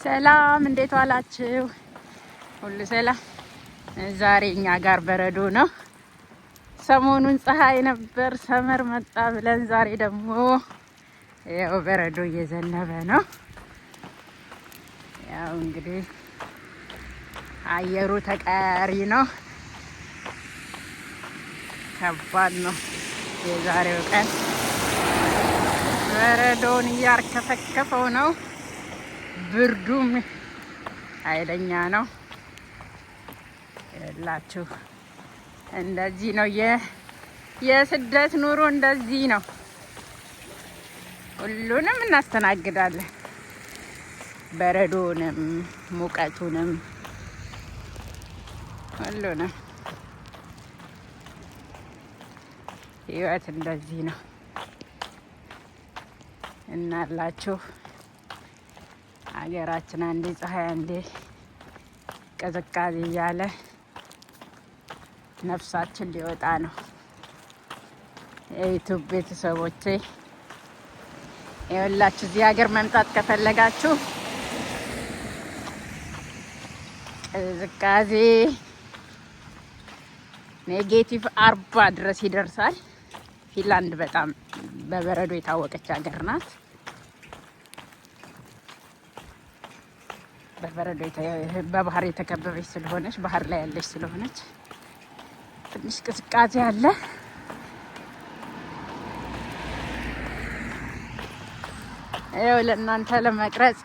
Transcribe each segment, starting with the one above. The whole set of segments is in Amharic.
ሰላም፣ እንዴት ዋላችሁ? ሁሉ ሰላም። ዛሬ እኛ ጋር በረዶ ነው። ሰሞኑን ፀሐይ ነበር፣ summer መጣ ብለን ዛሬ ደግሞ ያው በረዶ እየዘነበ ነው። ያው እንግዲህ አየሩ ተቀያሪ ነው። ከባድ ነው የዛሬው ቀን። በረዶውን እያርከፈከፈው ነው። ብርዱም ኃይለኛ ነው። የላችሁ እንደዚህ ነው የስደት ኑሮ፣ እንደዚህ ነው። ሁሉንም እናስተናግዳለን። በረዶንም ሙቀቱንም ሁሉንም። ህይወት እንደዚህ ነው እናላችሁ። ሀገራችን አንዴ ፀሐይ አንዴ ቅዝቃዜ እያለ ነፍሳችን ሊወጣ ነው። የ YouTube ቤተሰቦቼ፣ ይኸውላችሁ እዚህ ሀገር መምጣት ከፈለጋችሁ ቅዝቃዜ -40 ድረስ ይደርሳል። ፊንላንድ በጣም በበረዶ የታወቀች ሀገር ናት። በበረዶ፣ በባህር የተከበበች ስለሆነች፣ ባህር ላይ ያለች ስለሆነች ትንሽ ቅዝቃዜ አለ። ይኸው ለእናንተ ለመቅረጽ፣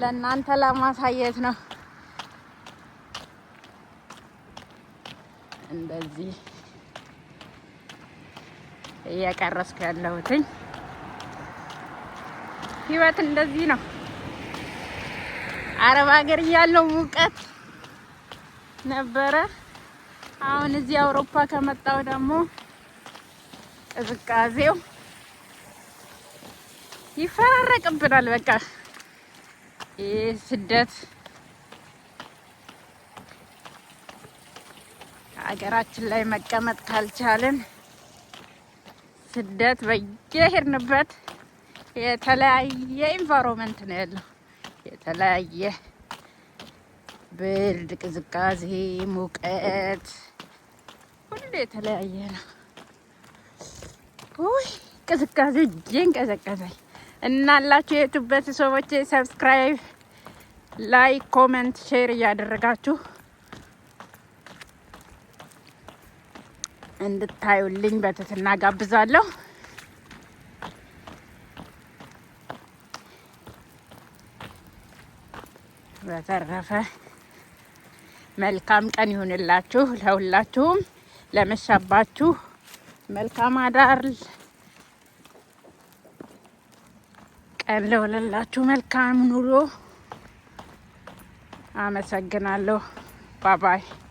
ለእናንተ ለማሳየት ነው እንደዚህ እየቀረጽኩ ያለሁትኝ። ህይወት እንደዚህ ነው። አረብ ሀገር እያለው ሙቀት ነበረ። አሁን እዚህ አውሮፓ ከመጣው ደግሞ ቅዝቃዜው ይፈራረቅብናል። በቃ ይህ ስደት፣ ሀገራችን ላይ መቀመጥ ካልቻልን ስደት በየሄድንበት የተለያየ environment ነው ያለው። የተለያየ ብርድ፣ ቅዝቃዜ፣ ሙቀት ሁሉ የተለያየ ነው። ውይ ቅዝቃዜ እጄን ቀዘቀዘኝ። እናላችሁ የ YouTube ቤተሰቦቼ subscribe፣ like፣ comment፣ share እያደረጋችሁ እንድታዩልኝ በትህትና ጋብዛለሁ። በተረፈ መልካም ቀን ይሁንላችሁ ለሁላችሁም። ለመሻባችሁ መልካም አዳር፣ ቀን ለወለላችሁ መልካም ኑሮ። አመሰግናለሁ። Bye bye.